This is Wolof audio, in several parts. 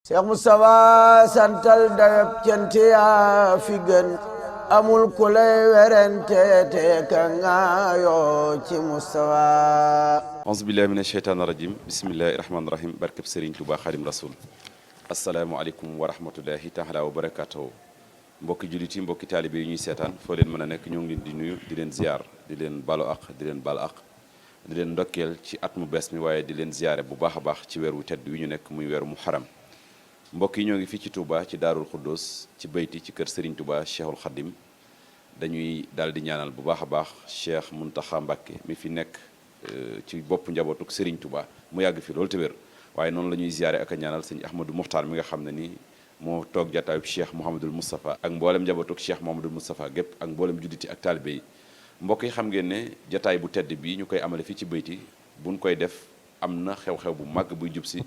Cheikh Moustapha santal dayab cant yaa fi gën amul ku lay werante te ka ngaayoo ci Moustapha. auzu billahi mina sheytaani rajim bismillahi rahmaani rahim barkeb Serigne Touba Xadim Rasul asalaamualeykum wa rahmatullahi taala wa barakatuhu mbokki jullit yi mbokki taalibe yi ñuy seetaan foo leen mën a nekk ñoo ngi leen di nuyu di leen ziar di leen balu aq di leen bal aq di leen ndokkeel ci at mu bees mi waaye di leen ziare bu baax a baax ci weer wu tedd wi ñu nekk muy weeru muharram mbokk yi ñoo ngi fii ci Touba ci Daarul Xuddoos ci bayti ci kër Serigne Touba Cheikhul Khadim dañuy daal di ñaanal bu baax a baax Cheikh Mountakha Mbacké mi fi nekk ci bopp njabootuk Serigne Touba mu yàgg fi loolu te wér waaye noonu la ñuy ziare ak a ñaanal sëñ Ahmadou Mokhtar mi nga xam ne ni moo toog jataayub Cheikh Mouhamadul Moustapha ak mboolem njabootuk Cheikh Mouhamadul Moustapha gépp ak mboolem judditi ak taalibe yi mbokk yi xam ngeen ne jataay bu tedd bii ñu koy amale fii ci bayti buñ koy def am na xew-xew bu màgg buy jub si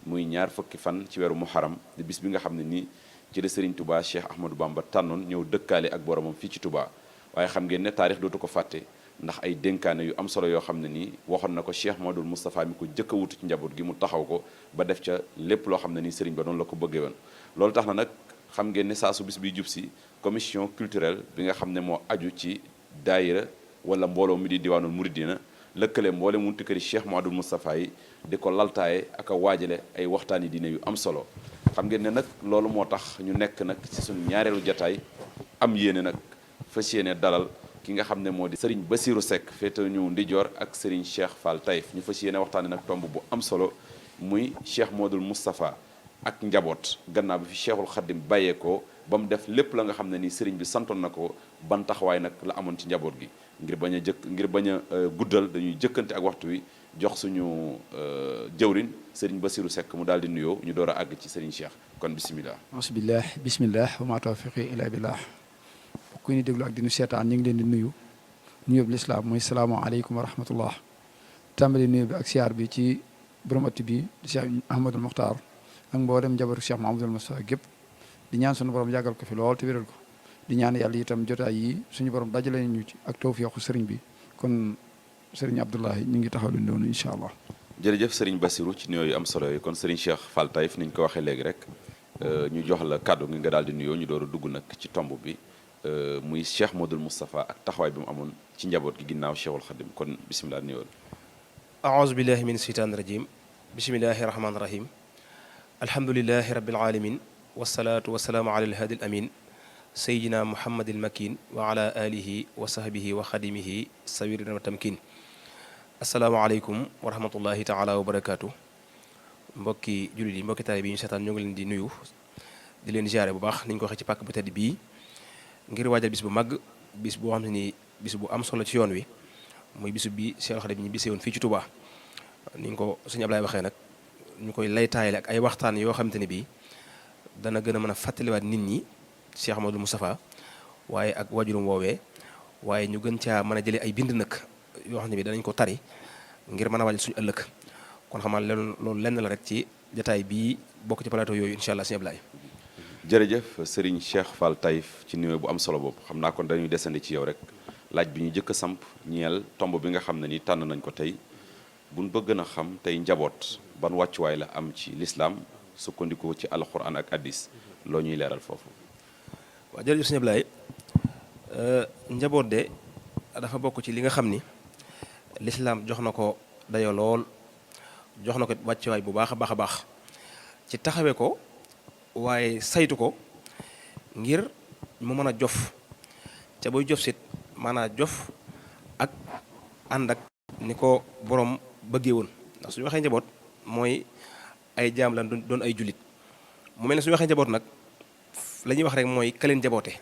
muy ñaar fukki fan ci weeru muharram di bis bi nga xam ne nii ci la Serigne Touba Cheikh Ahmadou Bamba tànnoon ñëw dëkkaale ak boromam fii ci Touba waaye xam ngeen ne taarix dootu ko fàtte ndax ay dénkaane yu am solo yoo xam ne nii waxoon na ko Cheikh Mouhamadoul Moustapha mi ko jëkk a wutu ci njaboot gi mu taxaw ko ba def ca lépp loo xam ne nii Serigne ba noonu la ko bëggee woon loolu tax na nag xam ngeen ne saa su bis biy jub si commission culturelle bi nga xam ne moo aju ci daayira wala mbooloo mi di diwaanul muridina lëkkale mboole munti këri Cheikh Mouhamadoul Moustapha yi di ko laltaaye ak a waajale ay waxtaani diine yu am solo xam ngeen ne nag loolu moo tax ñu nekk nag ci suñu ñaareelu jataay am yéene nag fas yéene dalal ki nga xam ne moo di Serigne Bassirou Seck féete ñu ndijoor ak Serigne Cheikh Fall Taïf ñu fas yéene waxtaane nag tomb bu am solo muy Cheikh Mouhamadoul Moustapha ak njaboot gannaaw bi fi Cheikhul Khadim bàyyeekoo ba mu def lépp la nga xam ne nii Serigne bi santoon na ko ban taxawaay nag la amoon ci njaboot gi ngir bañ a guddal dañuy jëkkante ak waxtu wi jox suñu jëwrin Serigne Bassirou Seck mu daal di nuyoo ñu door a àgg ci Serigne Cheikh kon bisimilah. bismillah wa ma tawfiqi illa billah ku ñu déglu ak dinu seetaan ñu ngi leen di nuyu nuyób lislaam mooy salaamaaleykum wa rahmatullah tàmbali nuyu bi ak siyaar bi ci borom ëtt bi di Cheikh Ahmadul Mokhtar ak mboolem njabootu Cheikh Mouhamadoul Moustapha gépp di ñaan suñu borom yàggal ko fi lool te wéral ko di ñaan yàlla itam jotaay yi suñu borom dajale ñu ci ak tawfiixu sëriñ bi kon sëriñ Abdoulahi ñu ngi taxaw lu noonu incha allah. jërëjëf Serigne Bassirou ci nuyoo yu am solo yi kon Serigne Cheikh Fall Taïf ni ñu ko waxee léegi rek ñu jox la kàddu gi nga daal di nuyoo ñu door a dugg nag ci tomb bi muy Cheikh Mouhamadoul Moustapha ak taxawaay bi mu amoon ci njaboot gi ginnaaw Cheikhul Khadim kon bisimilah nuyoo. aouzu billahi min sheytaani rajim bismillahi rahmaani rahim alhamdulilahi rabbil alamin wasalaatu wasalaamu ala alhadi al amin sayidina muhammadil makin wa ala alihi wa sahbihi wa xadimihi sawirin wa tamkin asalaamaaleykum wa rahmatullahi taala wa barakaatu mbokki jullit yi mbokki taalibe yi ñu seetaan ñoo ngi leen di nuyu di leen ziare bu baax ni ñu ko waxee ci pàkk bu tedd bii ngir waajal bis bu màgg bis boo xam ne ni bis bu am solo ci yoon wi muy bisu bi Cheikh Khadim ñi bisee woon fii ci Touba ni ñu ko sëñ Ablaye waxee nag ñu koy laytaayale ak ay waxtaan yoo xamante ne bii dana gën a mën a fàttaliwaat nit ñi Cheikh Mouhamadoul Moustapha waaye ak wajurum woowee waaye ñu gën caa mën a jëlee ay bind nag yoo xam ne bi danañ ko tari ngir mën a waajal suñu ëllëg kon xamaa loolu lenn la rek ci jataay bii bokk ci plateau yooyu incha allah sëñ Ablaye jërëjëf Serigne Cheikh Fall Taïf ci nuyoo bu am solo boobu xam naa kon dañuy desandi ci yow rek laaj bi ñu jëkk a samp ñeel tomb bi nga xam ne ni tànn nañ ko tey buñ bëgg na xam tey njaboot ban wàccuwaay la am ci lislaam sukkandiku ci alquran ak addis loo ñuy leeral foofu. waaw jërëjëf sëñ Ablaye njaboot de dafa bokk ci li nga xam ni lislaam jox na ko dayo lool jox na ko wàccuwaay bu baax a baax a baax ci taxawee ko waaye saytu ko ngir mu mën a jof ca booy jof sit maanaam jof ak ànd ak ni ko borom bëggee woon ndax suñu waxee njaboot mooy ay jaam la doon ay jullit mu mel ne suñu waxee njaboot nag la ñuy wax rek mooy kaleen njaboote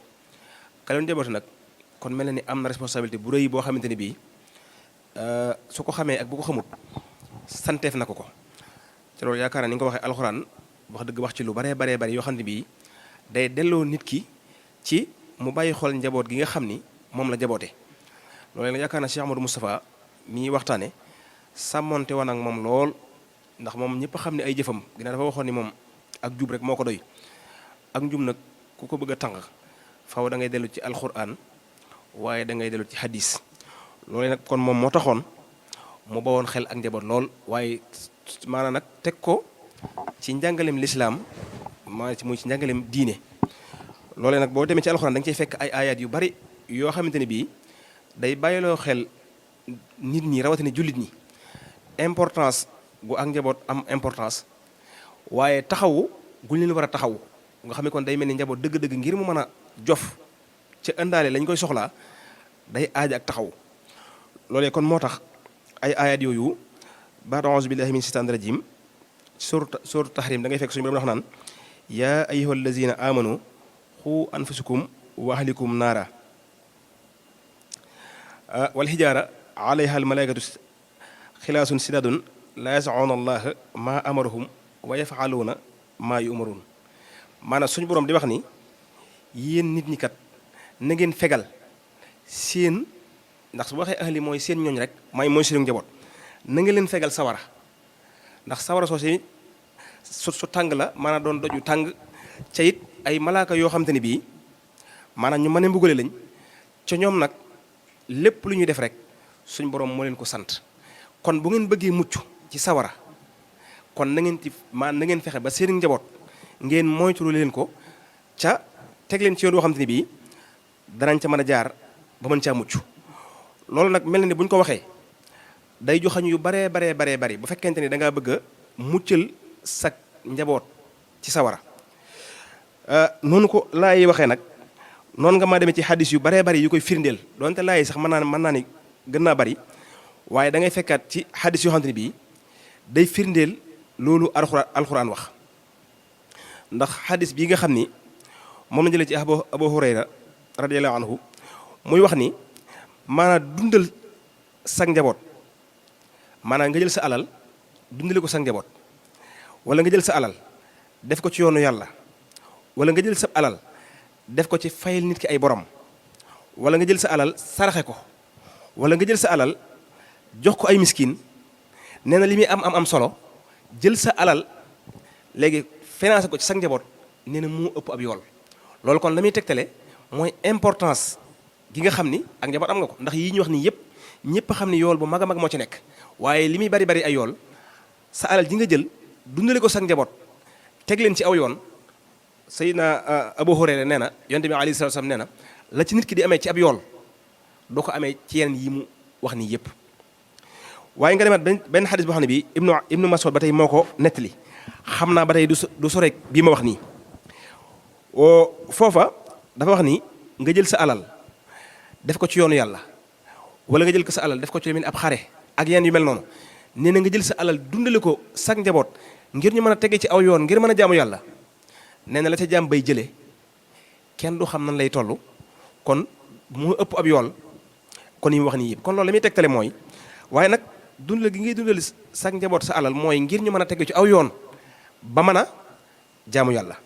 nag kon mel na ni am na responsabilité bu rëy boo xamante ni bii su ko xamee ak bu ko xamut santeef na ko te loolu yaakaar naa ni nga ko waxee alxuraan wax dëgg wax ci lu baree bari yoo xam ne bii day delloo nit ki ci mu bàyyi xool njaboot gi nga xam ni moom la njaboote loolu nag yaakaar naa Cheikh Mouhamadoul Moustapha mi waxtaane sàmmonte woon ak moom lool ndax moom ñëpp xam ne ay jëfam ginnaaw dafa waxoon ni moom ak jub rek moo ko doy ak njub nag ku ko bëgg a tànq faw da ngay dellu ci alquran waaye da ngay dellu ci hadis loolu nag kon moom moo taxoon mu bawoon xel ak njaboot lool waaye maanaam nag teg ko ci njàngaleem lislaam maa ci muy ci njàngaleem diine. loolee nag boo demee ci alxuraan da nga cey fekk ay ayat yu bari yoo xamante ne bii day bàyyiloo xel nit ñi rawatina jullit ñi importance gu ak njaboot am importance waaye taxawu guñ leen war a taxawu nga xam ne kon day mel ni njaboot dëgg-dëgg ngir mu mën a jof ca ëndaale lañ koy soxlaa day aaj ak taxaw loolee kon moo tax ay ayat yooyu baat a'uuzu billahi min shaytaani rajim suuratu tahrim da ngay fekk suñu borom wax naan yaa ayyuhal lazina amanu xu anfusakum wa ahlikum naara wal hijaara alayha al malaikatu xilaasun sidaadun la yasauna allaha maa amarahum wa yafaluuna maa yumaruun maanaam suñu borom di wax ni yéen nit ñi kat na ngeen fegal seen ndax su waxee ahli mooy seen ñooñ rek mooy seen njaboot na nga leen fegal sawara ndax sawara soosé su tàng la maanaam doon doju tàng ca it ay malaaka yoo xam te ne bii maanaam ñu mën a mbugale lañ ca ñoom nag lépp lu ñuy def rek suñ borom moo leen ko sant kon bu ngeen bëggee mucc ci sawara kon na ngeen ci na ngeen fexe ba seen njaboot ngeen moytu leen ko ca teg leen ci yoon woo xam te ne bii danañ ca mën a jaar ba mën caa mucc loolu nag mel na ni bu ñu ko waxee day joxañ yu baree bari bu fekkente ni da ngaa bëgg a muccal sa njaboot ci sawara noonu ko laay yi waxee nag noonu nga maa demee ci xadis yu baree bari yu koy firndeel donte laay yi sax mën naa ni gën naa bari waaye da ngay fekkaat ci xadis yoo xamante ni bii day firndeel loolu alxuraan wax ndax xadis bii nga xam ni moom la jëlee ci Abu Hurayra radiyallahu anhu muy wax ni maanaam dundal sag njaboot maanaam nga jël sa alal dundale ko sag njaboot wala nga jël sa alal def ko ci yoonu yàlla wala nga jël sa alal def ko ci fayal nit ki ay borom wala nga jël sa alal saraxe ko wala nga jël sa alal jox ko ay miskin nee na li muy am solo jël sa alal léegi financé ko ci sag njaboot nee na moo ëpp ab yool loolu kon la muy tegtale mooy importance gi nga xam ni ak njaboot am nga ko ndax yii ñu wax nii yëpp ñëpp xam ni yool bu mag a mag moo ci nekk waaye li muy bari ay yool sa alal ji nga jël dundale ko sag njaboot teg leen ci aw yoon Seydina Abu Hurayra nee na yonent bi alayhi salaatu wa salaam nee na la ci nit ki di amee ci ab yool doo ko amee ci yeneen yi mu wax nii yëpp waaye nga demaat benn xadis boo xam ne bii ibnu Mas'ud ba tey moo ko nettali xam naa ba tey du soreek bii ma wax nii foofa dafa wax ni nga jël sa alal def ko ci yoonu yàlla wala nga jël ko sa alal def ko ci lu mel ni ab xare ak yenn yu mel noonu nee na nga jël sa alal dundale ko sag njaboot ngir ñu mën a tege ci aw yoon ngir mën a jaamu yàlla nee na la ca jaam bay jëlee kenn du xam nan lay toll kon mu ëpp ab yool kon yi mu wax nii yëpp kon loolu la muy tegtale mooy waaye nag dundale gi ngay dundale sag njaboot sa alal mooy ngir ñu mën a tege ci aw yoon ba mën a jaamu yàlla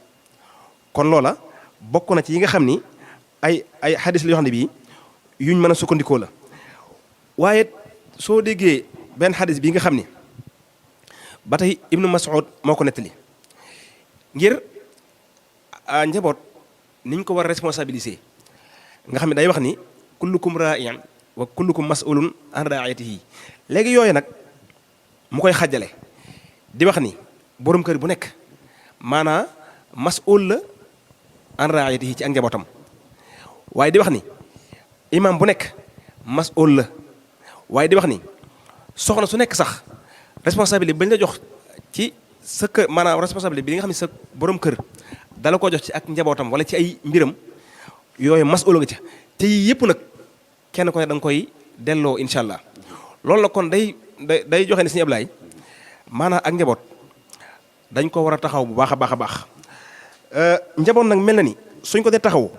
kon loola bokk na ci yi nga xam ni ay xadis la yoo xam ne bii yuñ mën a sukkandikoo la waaye soo déggee benn xadis bii nga xam ni ba tey ibnu Mas'ud moo ko nettali ngir njaboot niñ ko war a responsabiliser nga xam ne day wax ni kullukum raa'in wa kullukum mas'ulun an ra'iyatihi léegi yooyu nag mu koy xàjjale di wax ni borom kër bu nekk maanaa mas'ul la an ra'iyatihi ci ak njabootam waaye di wax ni imam bu nekk mas'ul la waaye di wax ni soxna su nekk sax responsabilité bañ la jox ci sa kër maanaam responsabilité bi nga xam ne sa borom kër dala ko jox ci ak njabootam wala ci ay mbiram yooyu mas'ul nga ca te yii yëpp nag kenn ko ne da nga koy delloo incha allah loolu la kon day joxe ne Sëñ Ablaay maanaam ak njaboot dañ ko war a taxaw bu baax a baax njaboot nag mel na ni suñ ko dee taxaw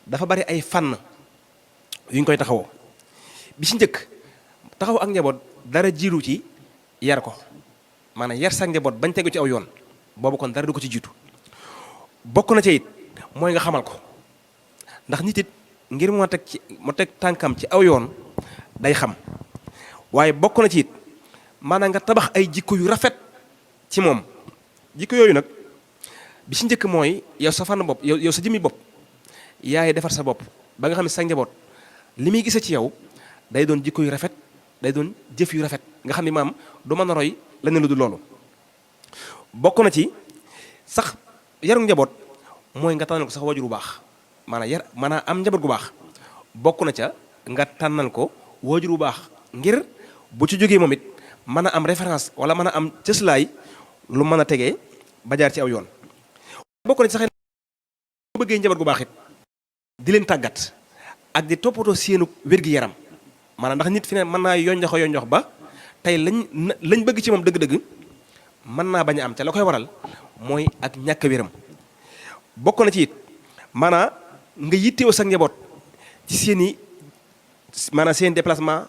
dafa bari ay fànn yuñ koy taxawoo bi ci njëkk taxaw ak njaboot dara jiiru ci yar ko maanaam yar sa njaboot bañ tegu ci aw yoon boobu kon dara du ko ci jiitu bokk na ci it mooy nga xamal ko ndax nit it ngir mu teg tànkam ci aw yoon day xam waaye bokk na ci it maanaam nga tabax ay jikko yu rafet ci moom jikko yooyu nag bi ci njëkk mooy yow sa fànn bopp yow sa jëmmi bopp yaay defar sa bopp ba nga xam ne sa njaboot li muy gisee ci yow day doon jikko yu rafet day doon jëf yu rafet nga xam ne maam du mën a roy leneen lu dul loolu bokk na ci sax yaru njaboot mooy nga tànnal ko sax waajur bu baax maanaam am njaboot gu baax bokk na ca nga tànnal ko waajur bu baax ngir bu ci jógee moom it mën a am référence wala mën a am cëslaay lu mën a tegee ba jaar ci aw yoon. bokk na ci sax bu bëggee njaboot gu baax it di leen tàggat ak di toppatoo seenu wér-gi-yaram maanaam ndax nit fi ne mën naa yonjox ba tey lañ bëgg ci moom dëgg-dëgg mën naa bañ a am te la koy waral mooy ak ñàkk wéram. bokk na ci it maanaam nga yittewoo sa njaboot ci seen déplacement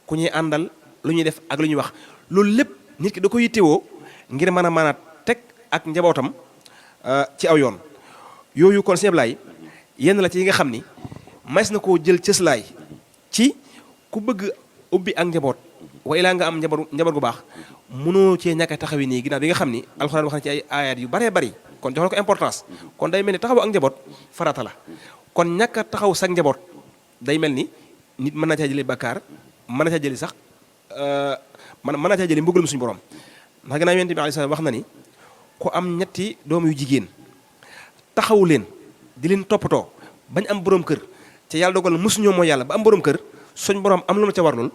ku ñuy àndal lu ñuy def ak lu ñuy wax loolu lépp nit ki da ko yittewoo ngir mën a teg ak njabootam ci aw yoon. yooyu kon sëñ Ablaye yenn la ci yi nga xam ni mas na koo jël cëslaay ci ku bëgg ubbi ak njaboot wa ilaa nga am njaboot gu baax mënoo cee ñàkk a taxawi nii ginnaaw bi nga xam ni alxuraan wax na ci ay aayaat yu baree bari kon jox na ko importance kon day mel ni taxaw ak njaboot farata la kon ñàkk a taxaw sa njaboot day mel ni nit mën na caa jëlee bakkaar mën na caa jëlee sax mën na caa jëlee mbugalum suñu borom ndax ginnaaw Yonent bi alayhi salaam wax na ni ku am ñetti doom yu jigéen taxawu leen di leen toppatoo bañ am borom kër te yàlla dogal na mosuñoo mooy yàlla ba am borom kër suñ borom am lu ma ca warlul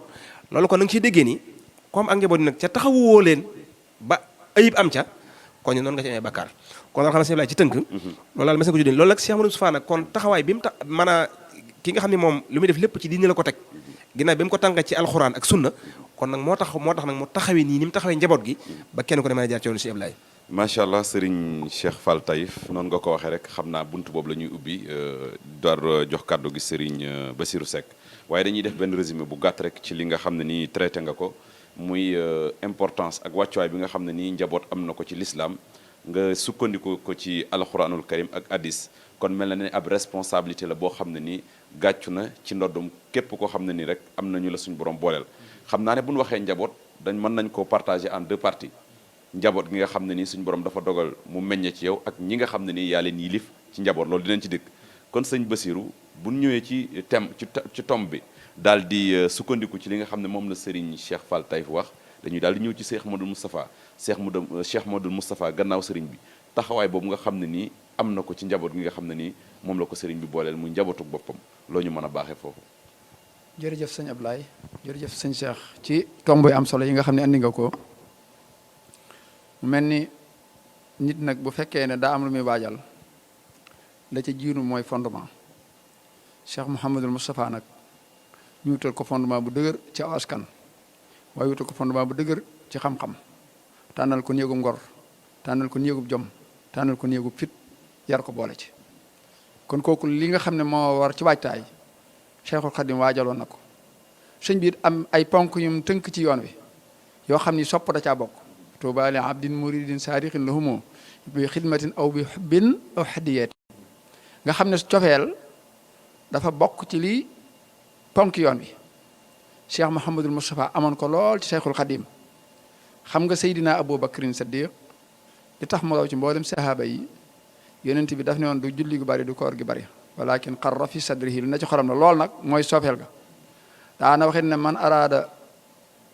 loolu kon na nga ciy déggee ni comme ak njaboot nag ca taxawoo leen ba ayib am ca kon ñu noonu nga ci amee bakkaar kon daal xam ne sëñ Ablaye ci tënk loolu daal mas na ko juddee loolu nag Cheikh Amadou Moustapha nag kon taxawaay bi mu tax maanaam ki nga xam ne moom lu muy def lépp ci diine la ko teg ginnaaw bi mu ko tànga ci alxuraan ak sunna kon nag moo tax nag mu taxawee nii ni mu taxawee njaboot gi ba kenn ko ne mën a jaar ci yoonu Cheikh Ablaye. macha allah Serigne Cheikh Fall Taïf noonu nga ko waxee rek xam naa buntu boobu la ñuy ubbi door jox kàddu gi Serigne Bassirou Seck waaye dañuy def benn résumé bu gàtt rek ci li nga xam ne nii traité nga ko muy importance ak wàccuwaay bi nga xam ne nii njaboot am na ko ci l'islam nga sukkandiku ko ci alxuraanul karim ak hadis kon mel na ne ab responsabilité la boo xam ne nii gàccu na ci ndoddum képp koo xam ne nii rek am nañu la suñu borom booleel. xam naa ne bu ñu waxee njaboot mën nañ koo partager en deux parties njaboot gi nga xam ne nii suñu borom dafa dogal mu meññe ci yow ak ñi nga xam ne nii yaa leen yilif ci njaboot loolu dinañ ci dëkk kon sëñ Bassirou bu ñu ñëwee ci thème ci tomb bi daal di sukkandiku ci li nga xam ne moom la Serigne Cheikh Fall Taïf wax dañuy daal di ñëw ci Cheikh Modou Moustapha Cheikh Modou Moustapha gannaaw Serigne bi taxawaay boobu nga xam ne nii am na ko ci njaboot gi nga xam ne nii moom la ko Serigne bi booleel muy njabootu boppam loo ñu mën a baaxee foofu. jërëjëf sëñ Ablaye jërëjëf sëñ Cheikh ci tomb yu am solo yi nga xam ne andi nga ko mu mel ni nit nag bu fekkee ne daa am lu muy waajal la ca jiinu mooy fondement Cheikh Mouhamadul Moustapha nag ñu wutal ko fondement bu dëgër ci askan waaye wutal ko fondement bu dëgër ci xam-xam tànnal ko néegub ngor tànnal ko néegub jom tànnal ko néegub fit yar ko boole ci kon kooku li nga xam ne moo war ci waajtaay Cheikhul Khadim waajaloon na ko sëñ bi am ay ponk yum tënk ci yoon wi yoo xam ni sopp da caa bokk tuuba li abdin muridin saadiqin lahumoo bi xidmatin aw bi xubbin aw hadiyati nga xam ne cofeel dafa bokk ci lii ponk yoon wi Cheikh Mouhamadul Moustapha amoon ko lool ci Cheikhul Khadim xam nga Seydina Abou Bakrin Saddiq li tax mu raw ci mboolem sahaaba yi yonent bi daf ne woon du julli gu bari du koor gi bari walakin qarra fi sadrihi lu na ci xolam la lool nag mooy soofeel ga daana waxit ne man araada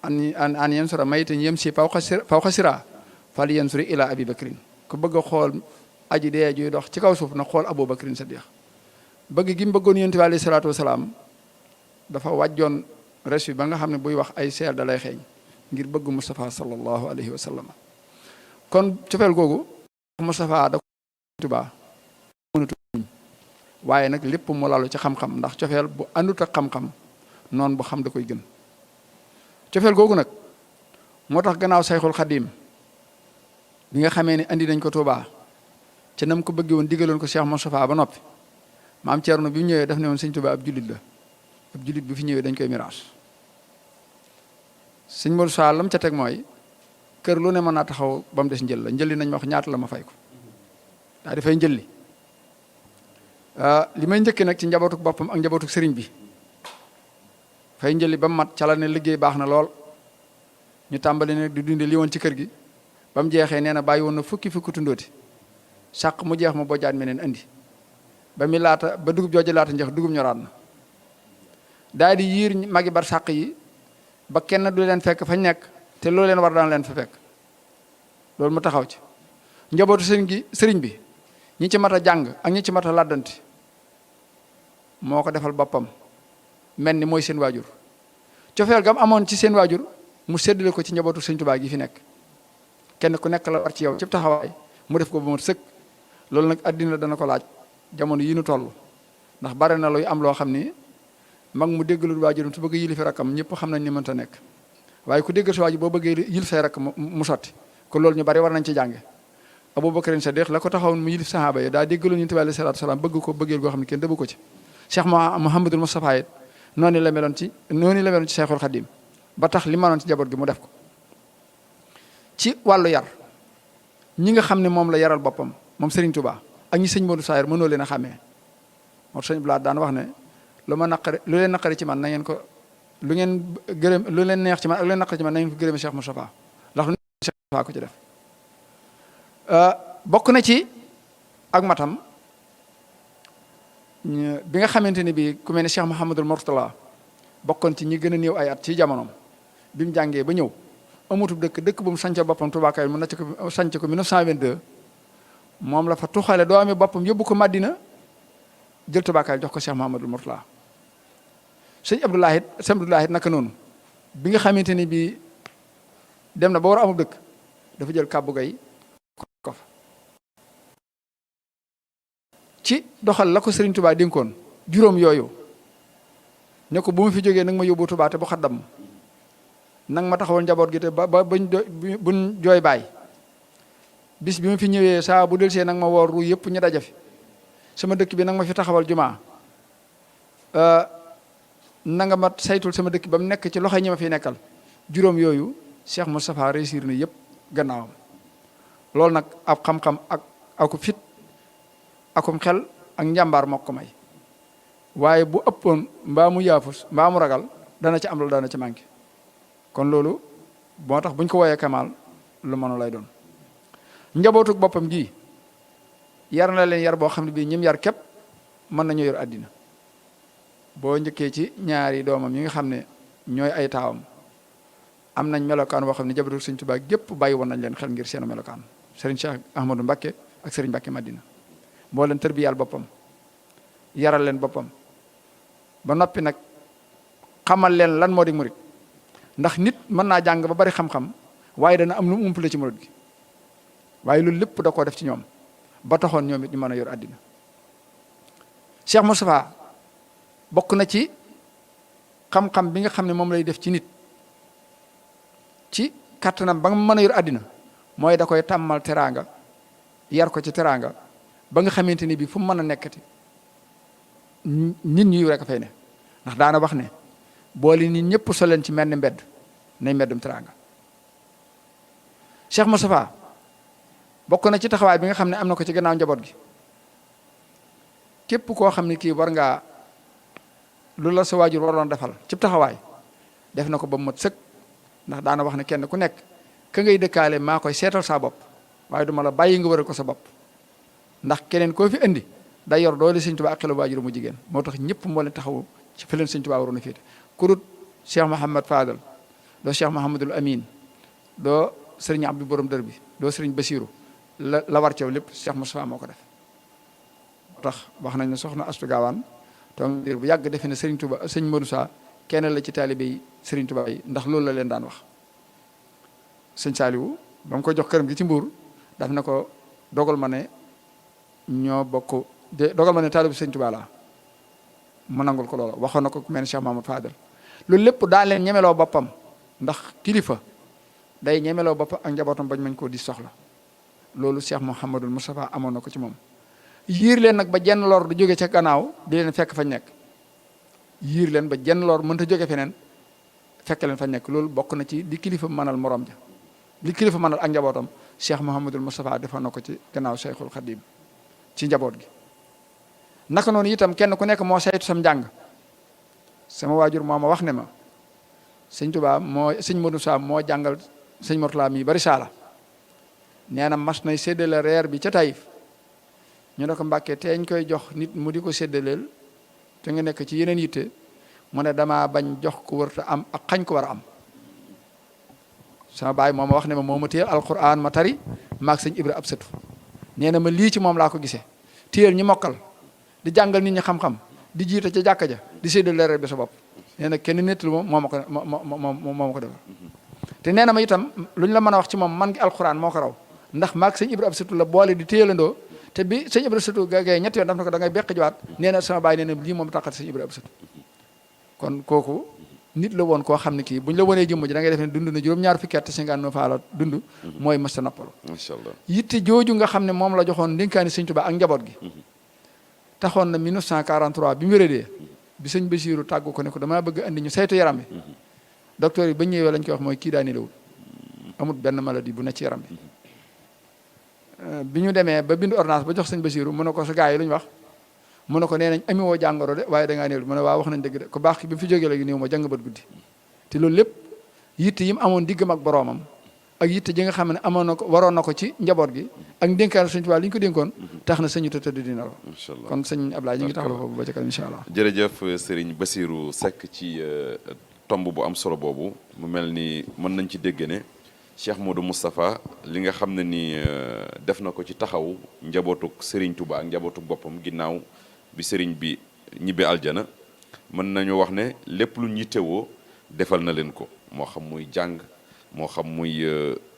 an yansura maytan yamsi fawqa sira fal yansuri ila abi bakrin ku bëgg a xool aji dee juy dox ci kaw suuf na xool Abou Bakrin Saddiq bëgg gi mu bëggoon yonent bi alayhi salaatu wasalaam dafa wàjjoon res bi ba nga xam ne buy wax ay seel da lay xeeñ ngir bëgg Moustapha sallallahu alayhi wa sallam kon cofeel googu Moustapha da ko Tuubaa mënatu waaye nag lépp mu lalu ci xam-xam ndax cofeel bu àndut ak xam-xam noonu bu xam da koy gën cofeel googu nag moo tax gannaaw Sayxul Xadim bi nga xamee ne andi nañ ko Tuubaa ca nam ko bëggee woon digaloon ko Cheikh Moustapha ba noppi maam Thierno bi mu ñëwee daf ne woon sëñ Tuubaa ab jullit la ab jullit bu fi ñëwee dañ koy miraas sëñ Modou Sall lam ca teg mooy kër lu ne mën naa taxaw ba mu des njël la njëlli nañ ma wax ñaata la ma fay ko daa dafay njëlli li may njëkki nag ci njabootuk boppam ak njabootuk sëriñ bi fay njëlli ba mu mat cala ne liggéey baax na lool ñu tàmbali ne di dunde li woon ci kër gi ba mu jeexee nee na bàyyi woon na fukki tundooti sàq mu jeex ma bojjaat meneen andi ba mi laata ba dugub jooju laata njeex dugub ñoraat na daal di yiir magi bar sàq yi ba kenn du leen fekk fañ nekk te loolu leen war daan leen fa fekk loolu mu taxaw ci njabootu sëriñ bi ñi ci mat a jàng ak ñi ci mat a làddanti moo ko defal boppam mel ni mooy seen waajur cofeel gam amoon ci seen waajur mu séddale ko ci njabootu Sëñ Tuubaa gi fi nekk kenn ku nekk la war ci yow ci taxawaay mu def ko ba mu sëkk loolu nag addina dana ko laaj jamono yi nu toll ndax bare na luy am loo xam ni mag mu déggalul waajuram su bëgg a yilifi rakkam ñëpp xam nañ ni mënta nekk waaye ku déggal sa waajur boo bëggee yilif say rakk mu sotti kon loolu ñu bari war nañ ci jànge Abubakarin Sadiq la ko taxawoon mu yilif sahaaba yi daa déggaloon Yonent bi alayhi salaatu salaam bëgg ko bëggeel goo xam ne kenn dëbb ko ci Cheikh Mouhamadul Moustapha it noonu la meloon ci Cheikhul Khadim ba tax li manoon ci jaboot gi mu def ko ci wàllu yar ñi nga xam ne moom la yaral boppam moom Serigne Touba ak ñi sëñ Modou Sayer mënoo leen a xàmmee moo sëñ Blaat daan wax ne lu leen naqari ci man na ngeen ko lu leen neex ci man ak lu leen naqari ci man na ngeen ko gërëme Cheikh Moustapha ndax lu Cheikh Moustapha ko ci def bokk na ci ak matam bi nga xamante ne bi ku mel ne Cheikh Mouhamadul Mourtala bokkoon ci ñi gën a néew ay at ci jamonoom bi mu jàngee ba ñëw amutub dëkk bu mu sanc boppam Touba Kayel mu sanc ko 1922 moom la fa tuxale doomi boppam yóbbu ko Madina jël Touba Kayel jox ko Cheikh Mouhamadul Mourtala sëñ Abdoulahi naka noonu bi nga xamante ni bi dem na ba war a amub dëkk dafa jël kàbbu gay ko fa ci doxal la ko Serigne Touba dénkoon juróom yooyu ne ko bu ma fi jógee nag ma yóbbu Touba te bu xaddam nag ma taxawal njaboot gi te ba buñ jooy baay bis bi ma fi ñëwee saa bu delsee nag ma woor ru yëpp ñu daje fi sama dëkk bi nag ma fi taxawal jumaa na nga ma saytul sama dëkk ba mu nekk ci loxo ñi ma fi nekkal juróom yooyu Cheikh Moustapha réussir na yëpp gannaawam loolu nag ab xam-xam aku fit akum xel ak njàmbaar moo ko may waaye bu ëppoon mbaa mu yaafus mbaa mu ragal dana ci am loolu dana ci manqué kon loolu moo tax buñ ko woyee Kamal lu mënu lay doon njabootuk boppam gi yar na leen yar boo xam ne bii ñim yar képp mën nañu yor àddina boo njëkkee ci ñaari doomam yi nga xam ne ñooy ay taawam am nañ melokaan boo xam ne njabootuk Sëñ Tuubaa gépp bàyyi woon nañ leen xel ngir seenu melokaan Serigne Cheikh Ahmadou Mbacké ak Serigne Mbacké Madina moo leen tërbiyal boppam yaral leen boppam ba noppi nag xamal leen lan moo di murit ndax nit mën naa jàng ba bari xam-xam waaye dana am lu mu umpale ci murit gi waaye loolu lépp da koo def ci ñoom ba taxoon ñoom it ñu mën a yor àddina Cheikh Moustapha bokk na ci xam-xam bi nga xam ne moom lay def ci nit ci kattanam ba nga mën a yor àddina mooy da koy tàmmal teraanga yar ko ci teraanga ba nga xamante ni bii fu mu mën a nekkati nit ñi rek a fay ne ndax daana wax ne boole nit ñëpp so leen ci mel ni mbedd nay mbeddum teraanga Cheikh Moustapha bokk na ci taxawaay bi nga xam ne am na ko ci gannaaw njaboot gi képp koo xam ne kii war ngaa lu la sa waajur waroon defal ci taxawaay def na ko ba mu mat sëkk ndax daana wax ne kenn ku nekk ka ngay dëkkaale maa koy seetal saa bopp waaye duma la bàyyi nga wëral ko sa bopp ndax keneen koo fi indi day yor doole Sëñ Tuubaa ak xelu waajur mu jigéen moo tax ñëpp moo leen taxawu ci fi leen Sëñ Tuubaa waroon a féete kurut Cheikh Mouhamad Fadal doo Cheikh Mouhamadul Amin doo Sëriñ Abdou borom dër bi doo Sëriñ Basiru la war ceew lépp Cheikh Moustapha moo ko def moo tax wax nañ ne soxna Astu Gaawaan toog diir bu yàgg defe ne Sëriñ Tuubaa Sëñ Modou Sa kenn la ci taalibe yi Sëriñ Tuubaa yi ndax loolu la leen daan wax Sëñ Saaliwu ba mu ko jox këram gi ci Mbuur daf na ko dogal ma ne ñoo bokk dogal ma ne taalibe Sëñ Tuubaa la mu nangul ko loola waxoon na ko ku mel ne Cheikh Mamadou Fadel loolu lépp daa leen ñemeloo boppam ndax kilifa day ñemeloo boppam ak njabootam bañ mañ koo di soxla loolu Cheikh Mouhamadul Moustapha amoon na ko ci moom yiir leen nag ba jenn lor du jóge ca gannaaw di leen fekk fañ nekk yiir leen ba jenn lor mënta jóge feneen fekk leen fañ nekk loolu bokk na ci di kilifa mënal morom ja li kilifa mënal ak njabootam Cheikh Mouhamadul Moustapha defoon na ko ci gannaaw Cheikhul Khadim ci njaboot gi naka noonu itam kenn ku nekk moo saytu sam njàng sama waajur moo ma wax ne ma Sëñ Tuubaa Sëñ Modou Sa moo jàngal Sëñ Mourtala mi bari saala nee na mas nay séddale reer bi ca Taïf ñu ne ko Mbàkke teeñ koy jox nit mu di ko séddaleel te nga nekk ci yeneen yitte mu ne damaa bañ jox ko wërta am ak xañ ko war a am sama baay moo ma wax ne ma moo ma téyel alquran ma tari maag Sëñ Ibra ab sëtu nee na ma lii ci moom laa ko gisee téyel ñi mokkal di jàngal nit ñi xam-xam di jiite ca jàkka ja di séddal leeral bi sa bopp nee na kenn nettali moom moo ma ko defal te nee na ma itam lu ñu la mën a wax ci moom man gi alxuraan moo ko raw ndax maag sëñ Ibra Absatu la boole di téyelandoo te bi sëñ Ibra Absatu gay ñetti yoon daf na ko da ngay beq jiwaat nee na sama baay nee na lii moom tàqat sëñ Ibra Absatu kon kooku nit la woon koo xam ne kii bu ñu la wanee jëmm ji da ngay def ne dund na juróom-ñaar fukki at te 59 fa la dund mooy mësta noppalu macha allah yitte jooju nga xam ne moom la joxoon ndénkaani sëñ Tuubaa ak njaboot gi taxoon na 1943 bi mu wéradee bi sëñ Basiiru tàggu ko ne ko damaa bëgg andi ñu saytu yaram bi docteur yi ba ñëwee lañ koy wax mooy kii daa nelawul amul benn maladie bu ne ci yaram bi bi ñu demee ba bind ordonnance ba jox sëñ Basiiru mu ne ko sa gars yi lu ñu wax mu ne ko nee nañ ami woo jàngoro de waaye da ngaa néew mu ne waaw wax nañ dëgg de ko baax ki bi mu fi jógee léegi néew ma jàng bët guddi te loolu lépp yitte yi mu amoon diggam ak boroomam ak yitte ji nga xam ne amoon na ko waroon na ko ci njaboot gi ak ndénkaan sëñ Tuubaa li ñu ko dénkoon tax na sëñu tëdd dina la macha allah kon sëñ Ablaye ñu ngi taxaw foofu ba ca kanam incha allah jërëjëf Serigne Bassirou Seck ci tomb bu am solo boobu mu mel ni mën nañ ci dégg ne Cheikh Modou Moustapha li nga xam ne ni def na ko ci taxaw njabootuk Serigne Touba ak njabootuk boppam ginnaaw bi Serigne bi ñibbi aljana mën nañu wax ne lépp lu ñittewoo defal na leen ko moo xam muy jàng moo xam muy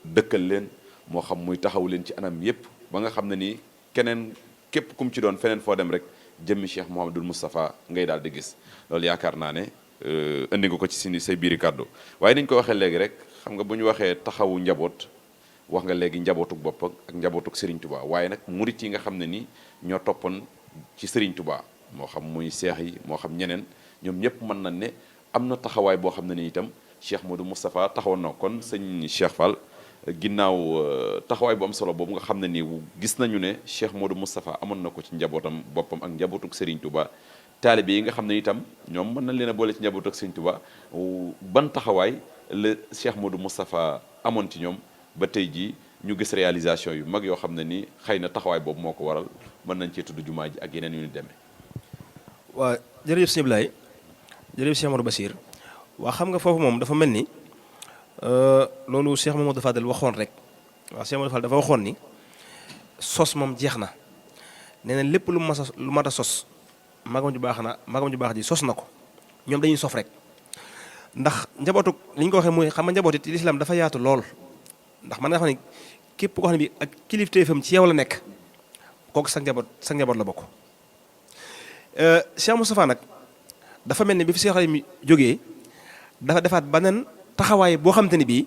dëkkal leen moo xam muy taxaw leen ci anam yépp ba nga xam ne ni keneen képp kum ci doon feneen foo dem rek jëmmi Cheikh Mouhamadoul Moustapha ngay daal di gis loolu yaakaar naa ne indi nga ko ci si say biiri kàddu waaye niñ ko waxee léegi rek xam nga bu ñu waxee taxawu njaboot wax nga léegi njabootuk bopp ak njabootuk Serigne Touba waaye nag murit yi nga xam ne ni ñoo toppoon ci Serigne Touba moo xam muy seex yi moo xam ñeneen ñoom ñëpp mën nañ ne am na taxawaay boo xam ne ni itam Cheikh Modou Moustapha taxawoon na kon sëñ Cheikh Fall ginnaaw taxawaay bu am solo boobu nga xam ne ni gis nañu ne Cheikh Modou Moustapha amoon na ko ci njabootam boppam ak njabootuk Serigne Touba taalibe yi nga xam ne itam ñoom mën nañ leen a boole ci njabootuk Serigne Touba ban taxawaay la Cheikh Modou Moustapha amoon ci ñoom ba tey jii ñu gis réalisation yu mag yoo xam ne ni xëy na taxawaay boobu moo ko waral mën nañ cee tudd jumaa ji ak yeneen yu ni demee. waa jërëjëf sëñ Ablaye jërëjëf Cheikh Modou Bassir waa xam nga foofu moom dafa mel ni loolu Cheikh Mamadou Fadel waxoon rek waaw Cheikh Mamadou Fadel dafa waxoon ni sos moom jeex na nee na lépp lu mat a sos magam ju baax ji sos na ko ñoom dañuy sof rek ndax njabootu li ñu ko waxee mooy xam nga njaboot it lislaam dafa yaatu lool ndax man nga xam ne képp koo xam ne bi ak kilifteefam ci yow la nekk kooku sa njaboot la bokk. Cheikh Moustapha nag dafa mel ni bi fi Cheikh mi jógee dafa defaat beneen taxawaay boo xamante ni bii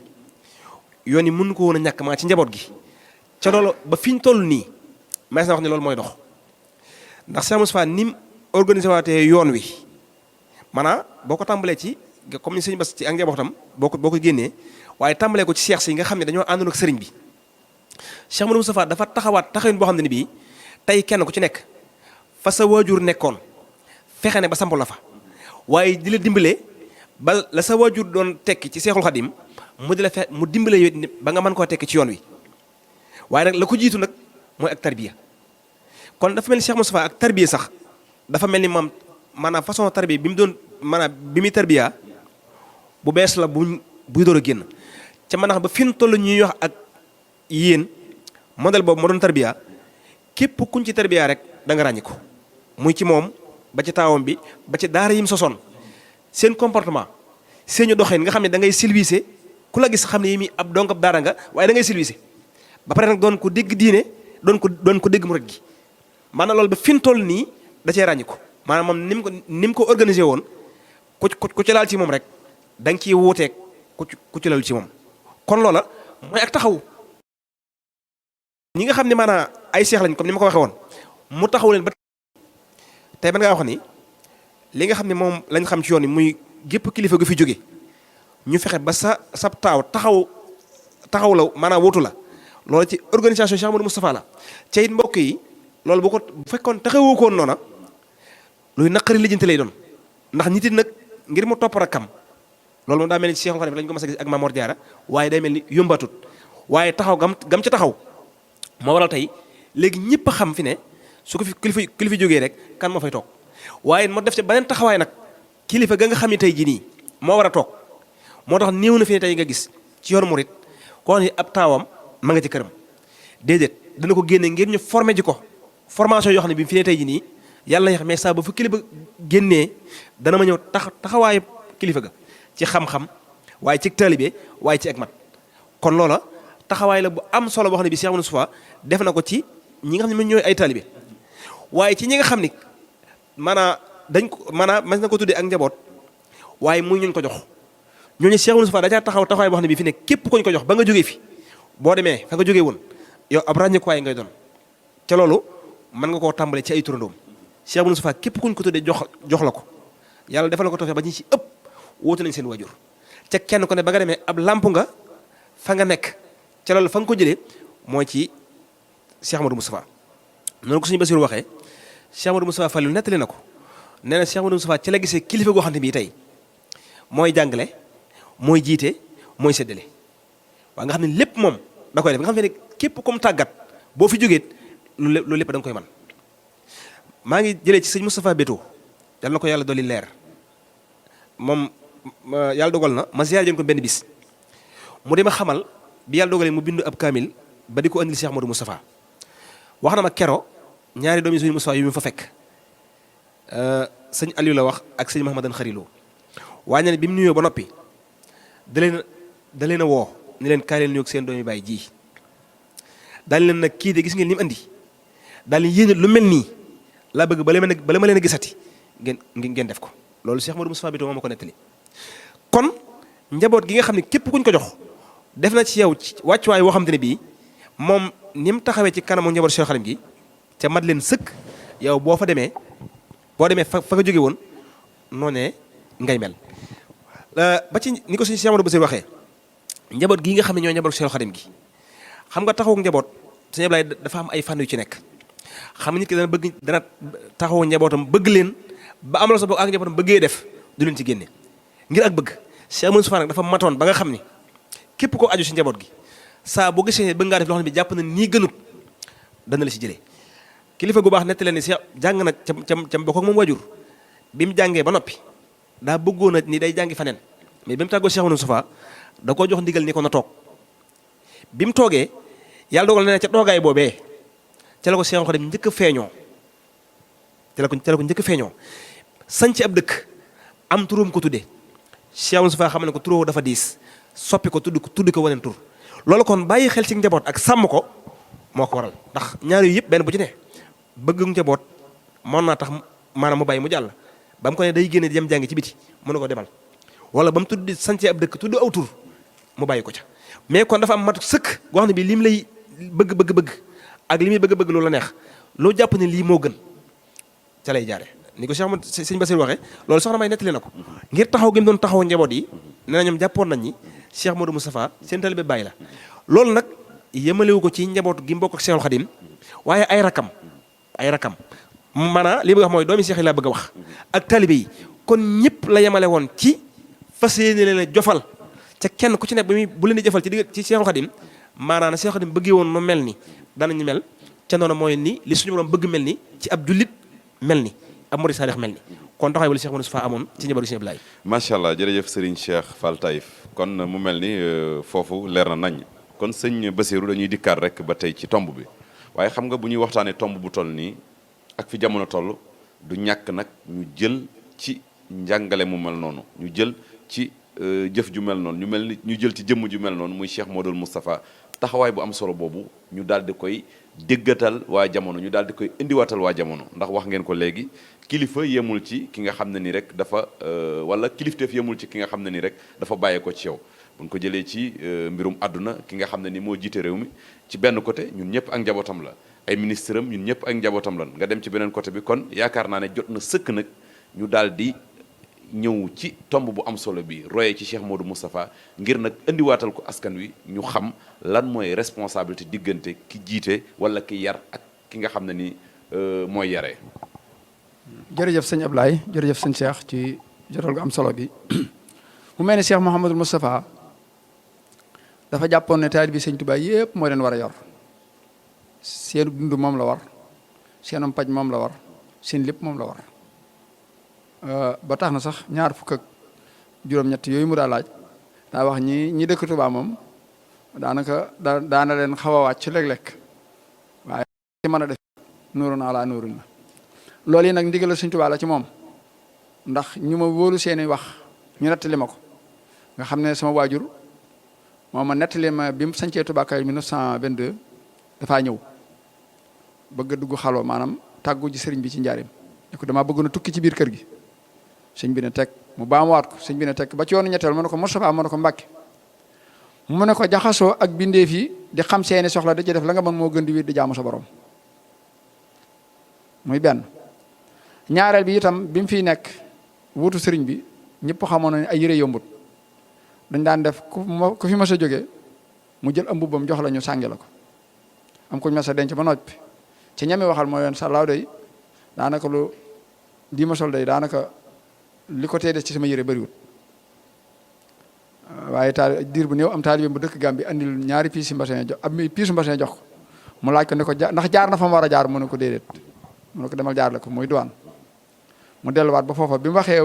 yoon yi mënu ko woon a ñàkk maa ci njaboot gi ca loolu ba fi ñu toll nii may na wax ne loolu mooy dox ndax Cheikh Moustapha ni mu organisé waatee yoon wi maanaam boo ko tàmbalee ci comme ni sëñ Bass ci ak njabootam boo ko génnee waaye tàmbalee ko ci seex si nga xam ne dañoo àndoon ak sëriñ bi Cheikh Modou Moustapha dafa taxawaat taxawin boo xam ne ni bii tey kenn ku ci nekk fa sa waajur nekkoon fexe ne ba samp la fa waaye di la dimbale ba la sa waajur doon tekki ci Seexul Xadim mu di la mu dimbale yow ba nga mën koo tekki ci yoon wi waaye nag la ko jiitu nag mooy ak tarbiya kon dafa mel ni Cheikh Moustapha ak tarbiya sax dafa mel ni moom maanaam façon tarbiya bi mu doon maanaam bi muy tarbiya bu bees la buy door a génn ca mën a xam ba fi mu toll ñuy wax ak yéen modèle boobu moo doon tarbiya képp kuñ ci tarbiya rek da nga ràññi ko muy ci moom ba ci taawam bi ba ci daara yim sosoon seen comportement seeni doxin nga xam ne da ngay silvisé ku la gis xam ne yi mi ab donc ab daara nga waaye da ngay silvisé ba pare nag doon ko dégg diine doon ko dégg murid gi maanaam loolu ba fi mu toll nii da cee ràññi ko maanaam moom ni mu ko organisé woon ku ci laal ci moom rek da nga ciy wuuteeg ku ci laal ci moom kon loola mooy ak taxaw ñi nga xam ne maanaam ay seex lañ comme ni ma ko waxee woon mu taxaw leen ba tey ban ngaa wax ni li nga xam ne moom lañ xam ci yoon yi muy gépp kilifa gu fi jóge ñu fexe ba sa taaw taxaw la maanaam wutu la loolu ci organisation Cheikh Modou Moustapha la ca it mbokk yi loolu bu fekkoon taxawoo koon noona luy naqari lijjanti lay doon ndax nit it nag ngir mu topp rakkam loolu moom daa mel ni ci Cheikh Khadim lañ ko mas a gis ak Mamor Diarra waaye day mel ni yombatut waaye taxaw gam ca taxaw moo waral tey léegi ñëpp a xam fi ne su ko fi kilifa jógee rek kan moo fay toog waaye moo def ci beneen taxawaay nag kilifa ga nga xam ne tey jii nii moo war a toog moo tax néew na fi ne tey nga gis ci yoonu murit koo xam ne ab taawam ma nga ci këram déedéet dana ko génne ngir ñu formé ji ko formation yoo xam ne bi fi ne tey ji nii yàlla na mais saa ba fu kilifa génnee dana ma ñëw taxawaayu kilifa ga ci xam-xam waaye ci taalibe waaye ci ak mat kon loola taxawaay la bu am solo boo xam ne bi Cheikh Moustapha def na ko ci ñi nga xam ne ñooy ay taalibe waaye ci ñi nga xam ni maanaam dañ ko maanaam mas na ko tuddee ak njaboot waaye muy ñuñ ko jox ñooñu Cheikh Moustapha da caa taxawaay boo xam ne bi fi ne képp koñ ko jox ba nga jógee fi boo demee fa nga jógee woon yow ab ràññeekuwaay ngay doon ca loolu mën nga koo tàmbale ci ay turandoom Cheikh Moustapha képp kuñ ko tuddee jox la ko yàlla defal ko tawfeex ba ñi ci ëpp wóotu nañ seen wajur ca kenn ko ne ba nga demee ab lamp nga fa nga nekk ca loolu fa nga ko jëlee mooy ci Cheikh Amadou Moustapha noonu ko suñu Basiru waxee Cheikh Amadou Moustapha Fallu nettali na ko nee na Cheikh Amadou Moustapha ci la gisee kilifa goo xam ne bii tey mooy jàngale mooy jiite mooy séddale waaw nga xam ne lépp moom da koy def nga xam ne képp comme tàggat boo fi jógee loolu lépp da nga koy man maa ngi jëlee ci sëñ Moustapha Béto yàlla na ko yàlla dolli leer moom yàlla dogal na ma ziyaar jën ko benn bis mu dema xamal bi yàlla dogalee mu bindu ab kaamil ba di ko andil Cheikh Amadou Moustapha wax na ma kero ñaari doomi sëñ Moustapha yu mu fa fekk sëñ Aliou la wax ak sëñ Mahamadan Xarilo waaye ne bi mu nuyoo ba noppi da leen a woo ni leen kaay leen nuyoog seen doomi baay ji daal leen nag kii de gis ngeen li mu andi daal leen yéene lu mel nii laa bëgg bala ma leen a gisati ngeen def ko loolu Cheikh Amadou Moustapha Béto moo ma ko nettali kon njaboot gi nga xam ne képp kuñ ko jox def na ci yow ci wàccuwaay woo xam te ne bii moom ni mu taxawee ci kanamu njaboot Cheikh Khadim gi ca mat leen sëkk yow boo demee fa nga jóge woon noonee ngay mel ba ci ni ko suñu Cheikh Amadou Bassirou waxee njaboot gii nga xam ne ñooy njaboot Cheikh Khadim gi xam nga taxawu njaboot sëñ Ablaye dafa am ay fànn yu ci nekk xam nit ki dana taxawu njabootam bëgg leen ba am la sa bopp ak njabootam bëggee def du leen ci génne ngir ak bëgg Cheikh Moustapha nag dafa matoon ba nga xam ni képp koo aju si njaboot gi saa boo gisee bëgg ngaa def loo xam ne bi jàpp na nii gënut dana la si jëlee kilifa gu baax netti leen ni Cheikh jàng na ca bokk ak moom wajur bi mu jàngee ba noppi daa bëggoon a ni day jàngi faneen mais bi mu tàggoo Cheikh Moustapha da koo jox ndigal ni ko na toog bi mu toogee yàlla dogal na ca toogaay boobee ca la ko Cheikh Khadim njëkk a feeñoo ca la ko njëkk a feeñoo sañ ci ab dëkk am turam ko tudde Cheikh Moustapha xam ne ko turoo dafa diis soppi ko tudd ko waneen tur loolu kon bàyyi xel ci njaboot ak sàmm ko moo ko waral ndax ñaar yu yëpp benn bu ci ne bëgg njaboot mën naa tax maanaam mu bàyyi mu jàll ba mu ko ne day génne dem jàngi ci biti mën na ko demal wala ba mu tudd sañcee ab dëkk tudd aw tur mu bàyyi ko ca mais kon dafa am matu sëkk goo xam ne bi lim lay bëgg ak li muy bëgg loolu la neex loo jàpp ne lii moo gën ca lay jaare ni ko sëñ Bassirou waxee loolu soxna may nettali na ko ngir taxaw gi mu doon taxaw njaboot yi nee na ñoom jàppoon nañ ni Cheikh Modou Moustapha seen taalibe bàyyi la loolu nag yemalewu ko ci njaboot gi mbokk ak Cheikhul Khadim waaye ay rakam maanaam li bëgg wax mooy doomi Cheikh yi laa bëgg a wax ak taalibe yi kon ñëpp la yemale woon ci fas yéene leen a jofal ca kenn ku ci nekk bu leen di jofal ci Cheikhul Khadim maanaam Cheikhul Khadim bëggee woon nu mel ni danañu mel ca noonu mooy ni li suñu borom bëgg mel ni ci ab jullit mel ni ab murid saalix mel ni kon taxawaay wala Cheikh Moustapha amoon ci njabootu Sëñ Ablaye. macha allah jërëjëf Serigne Cheikh Fall Taïf kon mu mel ni foofu leer na nañ kon sëñ Bassirou dañuy dikkaat rek ba tey ci tomb bi waaye xam nga bu ñuy waxtaanee tomb bu toll nii ak fi jamono toll du ñàkk nag ñu jël ci njàngale mu mel noonu ñu jël ci jëf ju mel noonu ñu jël ci jëmm ju mel noonu muy Cheikh Modou Moustapha taxawaay bu am solo boobu ñu daal di koy déggatal waa jamono ñu daal di koy indiwaatal waa jamono ndax wax ngeen ko léegi kilifa yemul ci ki nga xam ne ni rek dafa wala kilifteef yemul ci ki nga xam ne ni rek dafa bàyyee ko ci yow buñ ko jëlee ci mbirum àdduna ki nga xam ne ni moo jiite réew mi ci benn côté ñun ñëpp ak njabootam la ay ministre am ñun ñëpp ak njabootam lan nga dem ci beneen côté bi kon yaakaar naa ne jot na sëkk nag ñu daal di ñëw ci tomb bu am solo bi royee ci Cheikh Modou Moustapha ngir nag indiwaatal ko askan wi ñu xam lan mooy responsabilité diggante ki jiite wala ki yar ak ki nga xam ne ni mooy yaree. jërëjëf sëñ Ablaye jërëjëf sëñ Cheikh ci jotal gu am solo bi mu mel ne Cheikh Mouhamadou Moustapha dafa jàppoon ne taalibe bi sëñ Tuubaa yëpp moo leen war a yor seen dund moom la war seenum paj moom la war seen lépp moom la war. ba tax na sax ñaar fukk ak juróom-ñett yooyu mu daa laaj daa wax ñi dëkk Tuubaa moom daanaka daana leen xaw a wàcc léeg-léeg waaye ci mën a def nuurun ala nuurin la loolu yi nag ndigal Sëñ Tuubaa la ci moom ndax ñu ma wóolu seeni wax ñu nettali ma ko nga xam ne sama waajur moo ma nettali ma bi mu sancee Touba Kayel 1922 dafaa ñëw bëgg a dugg xalwa maanaam tàggu ji sëriñ bi ci njaarim ne ko damaa bëgg na tukki ci biir kër gi sëñ bi ne teg mu baamuwaat ko sëñ bi ne teg ba ci yoonu ñetteel mu ne ko Moustapha mu ne ko Mbàkke mu ne ko jaxasoo ak bindeef yi di xam seeni soxla da ci def la nga mën moo gën di wéet di jaamu sa borom muy benn ñaareel bi itam bi mu fiy nekk wutu sëriñ bi ñëpp xamoon na ay yëre yombut dañ daan def ku fi mas a jógee mu jël am mbubbam jox la ñu sànge la ko am kuñ mas a denc ba noppi ci ñami waxal mooy yoon sàllaaw day daanaka lu di ma sol day daanaka li ko tee des ci sama yëre bëriwut waaye diir bu néew am taalibe bu dëkk Gàmbi andil ñaari piisi mbasin jox ab piisu mbasin jox ko mu laaj ko ne ko ndax jaar na fa mu war a jaar mu ne ko déedéet mu ne ko demal jaar la ko muy douane mu delluwaat ba foofa bi mu waxee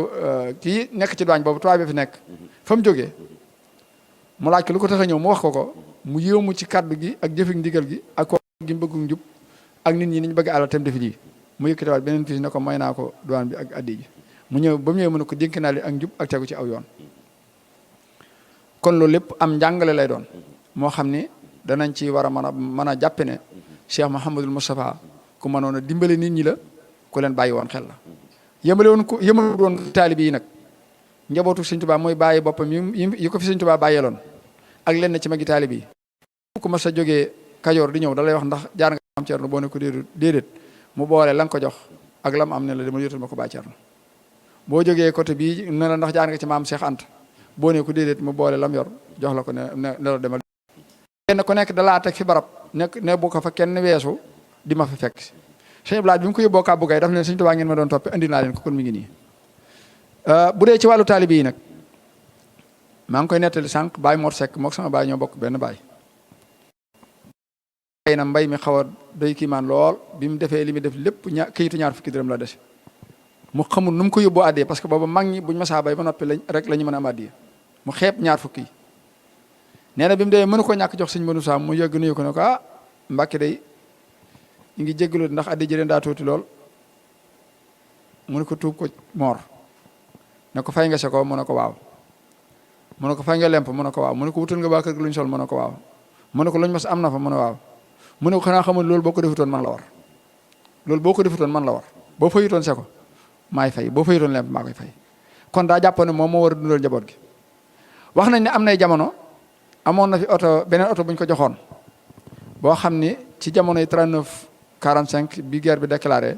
kii nekk ci douane boobu tubaab bi fi nekk fa mu jógee mu laaj ko lu ko tax a ñëw mu wax ko mu yéemu ci kaddu gi ak jëfik ndigal gi ak ko gi mu bëggu njub ak nit ñi ni ñu bëgg àlal tam defi lii mu yëkkatiwaat beneen piis ne ko may naa ko douane bi ak addi ji mu ñëw ba mu ñëwee mu ne ko dénk naa li ak njub ak tegu ci aw yoon kon loolu lépp am njàngale lay doon moo xam ni danañ ci war a mën a jàppe ne Cheikh Mouhamadul Moustapha ku mënoon a dimbale nit ñi la ku leen bàyyi woon xel la yëmale woon taalibe yi nag njabootu Sëñ Tuubaa mooy bàyyi boppam yi ko fi Sëñ Tuubaa bàyyeeloon ak lenn ci magi taalibe yi ku mas a jógee Kajoor di ñëw da lay wax ndax jaar nga am Cerno boo ne ko déedéet mu boole la nga ko jox ak lam am ne la dama yotal ma ko bàyyi Cerno boo jógee côté bii ne la ndax jaar nga ci maam Cheikh Anta boo ne ko déedéet mu boole lam yor jox la ko ne la demal kenn ku nekk dalaa teg fi barab ne bu ko fa kenn weesu di ma fa fekk si sëñ Blaat bi mu ko yóbboo Kàbbu Gay daf leen Sëñ Tuubaa ngeen ma doon toppe andi naa leen ko kon mi ngi nii bu dee ci wàllu taalibe yi nag maa ngi koy nettali sànq Baye Mor Seck mook sama baay ñoo bokk benn baay xëy na mbay mi xaw a doy kiimaan lool bi mu defee li mu def lépp këyitu ñaar fukki dërëm la dese mu xamul nu mu ko yóbboo addee parce que booba mag ñi buñ masaa bay ba noppi rek la ñu mën a am addee mu xeeb ñaar fukki yi nee na bi mu dee mënu ko ñàkk jox sëñ Manu Saam mu yëgg nuyu ko ne ko ah Mbàkke day ñu ngi jéggalu ndax addee jëleen daa tuuti lool mu ne ko tuub ko moor ne ko fay nga se ko mu ne ko waaw mu ne ko fay nga lemp mu ne ko waaw mu ne ko wutal nga waa kër gi luñ sol mu ne ko waaw mu ne ko luñ mas am na fa mu ne waaw mu ne ko xanaa xamul loolu boo ko defutoon man la war loolu boo ko defutoon man la war boo fayutoon se ko maay fay boo fayutoon lemp maa koy fay kon daa jàpp ne moom moo war a dundal njaboot gi wax nañ ne am nay jamono amoon na fi oto beneen oto bu ñu ko joxoon boo xam ni ci jamono yi 39 45 bi guerre bi déclaré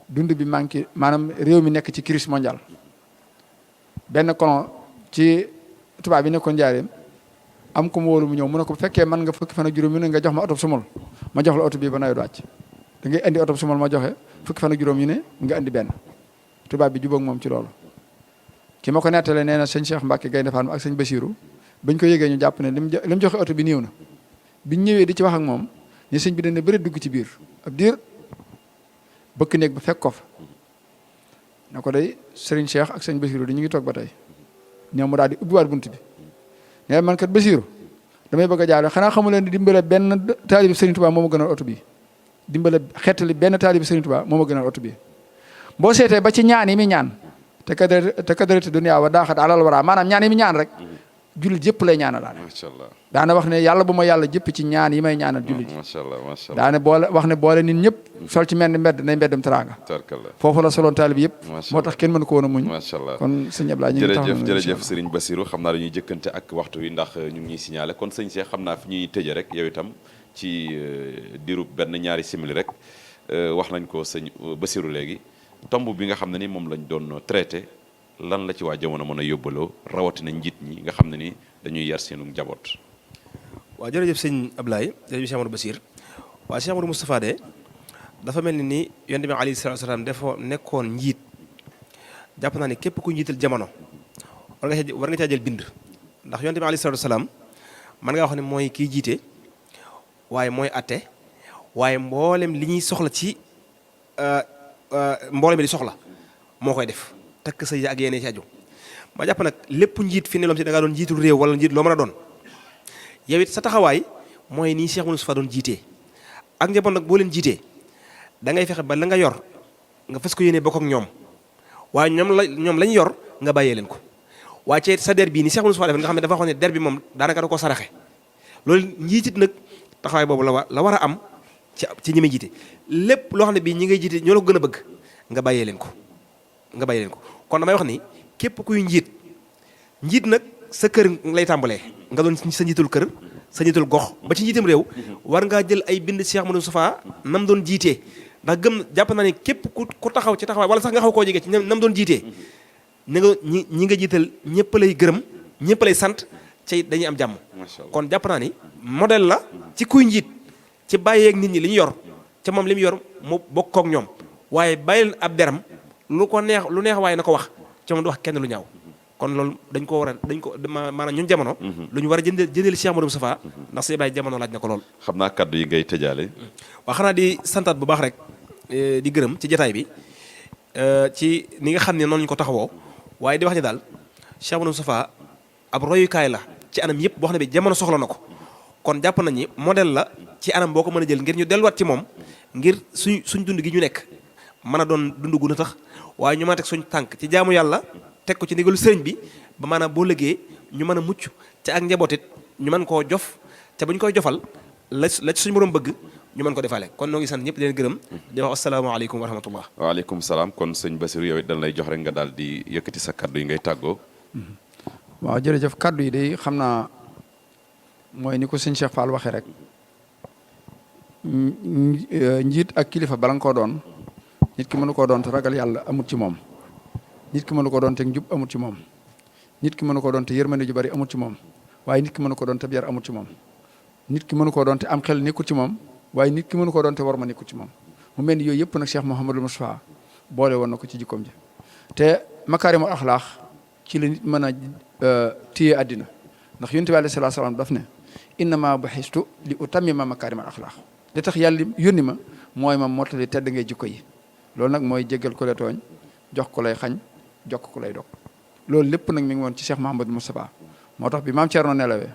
dund bi manqué maanaam réew mi nekk ci crise mondiale benn colon ci tubaab bi nekkoon njaareem am ko mu wóolu mu ñëw mu ne ko bu fekkee mën nga fukki fan ak juróom yu ne nga jox ma oto sumul ma jox la oto bii ba nawet wàcc da ngay indi oto sumul ma joxe fukki fan ak juróom yu ne nga indi benn tubaab bi jubóog moom ci loolu ki ma ko nettalee nee na sëñ Cheikh Mbacke Gaynde Fatma ak sëñ Basiru bañ ko yëgee ñu jàpp ne lim joxe oto bi néew na biñ ñëwee di ci wax ak moom ne sëñ bi dañ ne bëri dugg ci biir ab diir bëkk néeg ba fekk ko fa na ko day sëriñ Cheikh ak sëñ Basiru di ñu ngi toog ba tey ñoom mu daal di ubbiwaat bunt bi ne man kat Basiru damay bëgg a jaarale xanaa xamu leen di dimbale benn taalibi Sëriñ Tuubaa moo ma gënal oto bi dimbale xeetali benn taalibi Sëriñ Tuubaa moo ma gënal oto bi boo seetee ba ci ñaan yi mi ñaan te kadarati dunya wa daaxat alal wara maanaam ñaan yi mi ñaan rek jullit yëpp lay ñaanal daane macha allah daana wax ne yàlla bu ma yàlla jëpp ci ñaan yi may ñaanal jullit yi macha allah macha allah daane boole wax ne boole nit ñëpp sol ci mel ni mbedd nay mbeddam teraanga tarkalla foofu la soloon taalibi yëpp Macha moo tax kenn mënu ko woon a muñ macha allah kon sëñ Ablaye ñu ngi taxaw jërëjëf Serigne Bassirou xam naa dañuy jëkkante ak waxtu wi ndax ñu ngi ñuy signalé kon sëñ Cheikh xam naa fi ñuy tëje rek yow itam ci diirub benn ñaari simili rek wax nañ ko sëñ Bassirou léegi tomb bi nga xam ne ni moom lañ doon traité lan la ci waa jamono mën a yóbbaloo rawatina njiit ñi nga xam ne ni dañuy yar seenu njaboot. waaw jërëjëf sëñ Ablaye jërëjëf Cheikh Amadou Bassir waaw Cheikh Amadou Moustapha de dafa mel ni yonent bi alayhi salaatu salaam dafa nekkoon njiit jàpp naa ne képp ku njiital jamono war nga caa jël bind ndax yonent bi alayhi salaatu salaam man ngaa wax ne mooy kiy jiite waaye mooy atte waaye mboolem li ñuy soxla ci mboolem bi di soxla moo koy def takk sa ak yeneen ci aju ma jàpp nag lépp njiit fi ne loom si da ngaa doon njiitul réew wala njiit loo mën a doon yow it sa taxawaay mooy nii Cheikh Moustapha doon jiitee ak njaboot nag boo leen jiitee da ngay fexe ba la nga yor nga fas ko yéene bokk ak ñoom waaye ñoom lañ yor nga bàyyee leen ko waaye ci sa der bii ni Cheikh Moustapha def nga xam ne dafa waxoon ne der bi moom daanaka da koo saraxe loolu njiitit nag taxawaay boobu la war a am ci ñi may jiite lépp loo xam ne bii ñi ngay jiite ñoo la ko gën a bëgg nga bàyyee leen ko kon damay wax ni képp kuy njiit nag sa kër lay tàmbalee nga doon sa njiitul kër sa njiitul gox ba ci njiitam réew war ngaa jël ay bind Cheikh Moustapha nam doon jiitee ndax jàpp naa ne képp ku taxaw ci taxawaay wala sax nga xaw koo jege ci nam doon jiitee ni nga ñi nga jiital ñëpp lay gërëm ñëpp lay sant ci dañuy am jàmm kon jàpp naa ni modèle la ci kuy njiit ci bàyyeeg nit ñi li ñu yor ca moom li mu yor mu bokk ak ñoom waaye bàyyi leen ab deram lu neex waaye na ko wax ca moom du wax kenn lu ñaaw kon loolu dañ ko maanaam ñun jamono lu ñu war a jëndeel Cheikh Modou Moustapha ndax say bàyyi jamono laaj na ko lool xam naa kaddu yi ngay tëjaale waaw xanaa di santaat bu baax rek di gërëm ci jataay bi ci ni nga xam ne noonu ñu ko taxawoo waaye di wax ni daal Cheikh Modou Moustapha ab royukaay la ci anam yëpp boo xam ne bi jamono soxla na ko kon jàpp nañ ni modèle la ci anam boo ko mën a jël ngir ñu delluwaat ci moom ngir suñ dund gi ñu nekk mën a doon dund gu na tax waaye ñu mën a teg suñ tànk ci jaamu yàlla teg ko ci ndigalu sëriñ bi ba maanaam boo lëggee ñu mën a mucc ca ak njabootit ñu mën koo jof te bu ñu koy jofal la ci suñu borom bëgg ñu mën ko defaale kon noo ngi sant ñëpp di leen gërëm di wax asalaamaaleykum wa rahmatullah waaleykum salaam kon sëñ Bassirou yow it dañ lay jox rek nga daal di yëkkati sa kaddu yi ngay tàggoo waaw jërëjëf kaddu yi day xam naa mooy ni ko sëñ Cheikh Fall waxee rek njiit ak kilifa bala nga koo doon nit ki mënu koo doon te ragal yàlla amut ci moom nit ki mënu ko doon te njub amut ci moom nit ki mënu ko doon te yërmande ju bari amut ci moom waaye nit ki mënu ko doon te yar amut ci moom nit ki mënu koo doon te am xel nekkul ci moom waaye nit ki mënu koo doon te war ma nekkul ci moom mu mel ni yooyu yëpp nag Cheikh Mouhamadul Moustapha boole woon na ko ci jikkoom ji te makaarimul axlaax ci la nit mën a téye àddina ndax yonent bi alayhi salaatu salaam daf ne innama buxistu li utammima makaarimul axlaax li tax yàlla yónni ma mooy ma mottali tedd ngay jikko yi loolu nag mooy jéggal ko la tooñ jox ko lay xañ jokk ko lay dog loolu lépp nag mi ngi woon ci Cheikh Mouhamadul Moustapha moo tax bi maam Thierno nelawee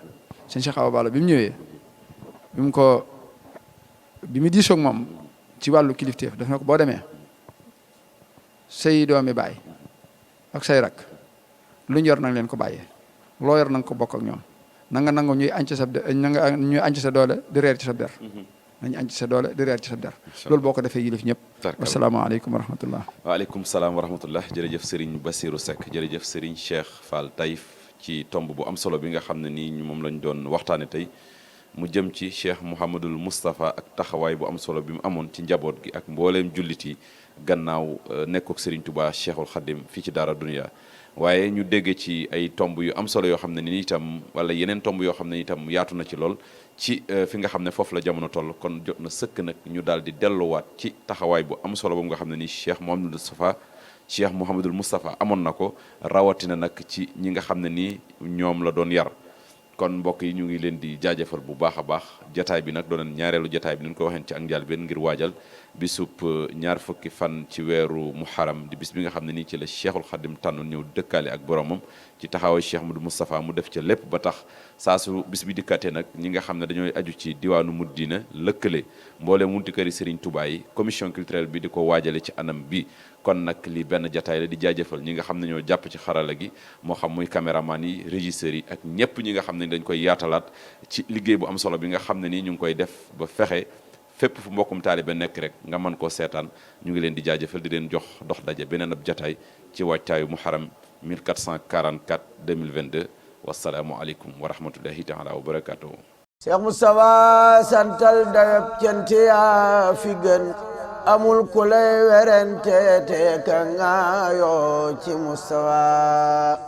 sëñ Cheikh Awa Balla bi mu ñëwee bi mu diisoog moom ci wàllu kilifteef daf na ko boo demee say doomi baay ak say rak lu ñu yor nang leen ko bàyyee loo yor nanga ko bokk ak ñoom na nga nangu ñuy añc sa doole di reer ci sa der nañu añc sa doole di reer ci sa der loolu boo ko defee yilif ñëpp wasalaamaaleykum wa rahmatullah waaleykum salaam wa rahmatullah jërëjëf Serigne Bassirou Seck jërëjëf Serigne Cheikh Fall Taïf ci tomb bu am solo bi nga xam ne nii moom lañ doon waxtaane tey mu jëm ci Cheikh Mouhamadul Moustapha ak taxawaay bu am solo bi mu amoon ci njaboot gi ak mbooleem jullit yi gannaaw nekkook Serigne Touba Cheikhul Khadim fii ci Daara Dunya waaye ñu dégg ci ay tomb yu am solo yoo xam ne ni itam wala yeneen tomb yoo xam ne itam yaatu na ci lool ci fi nga xam ne foofu la jamono toll kon jot na sëkk nag ñu daal di delluwaat ci taxawaay bu am solo boobu nga xam ne ni Cheikh Mouhamadul Moustapha amoon na ko rawatina nag ci ñi nga xam ne nii ñoom la doon yar kon mbokk yi ñu ngi leen di jaajëfal bu baax a baax jataay bi nag doonoon ñaareelu jataay bi ni ñu ko waxeen ci ak njaal benn ngir waajal bisub ñaar fukki fan ci weeru muharram di bis bi nga xam ne nii ci la Cheikhul Khadim tànnoon ñëw dëkkaale ak boromam ci taxawaay Cheikh Modou Moustapha mu def ca lépp ba tax saa su bis bi dikkatee nag ñi nga xam ne dañooy aju ci diwaanu Muddina lëkkale mboolee munti këri Serigne Touba yi commission culturelle bi di ko waajale ci anam bi kon nag li benn jataay la di jaajëfal ñi nga xam ne ñoo jàpp ci xarala gi moo xam muy caméraman yi régisseurs yi ak ñëpp ñi nga xam ne dañ koy yaatalaat ci liggéey bu am solo bi nga xam ne nii ñu ngi koy def ba fexe fépp fu mbokkum taalibe nekk rek nga mën koo seetaan ñu ngi leen di jaajëfal di leen jox dox daje beneen ab jataay ci waajtaayu muharram 1444 2022 wasalaamualeykum wa rahmatullahi taala wa barakatuhu Cheikh Moustapha santal dayab cant yaa fi gën amul ku lay werante te ka nga yoo ci Moustapha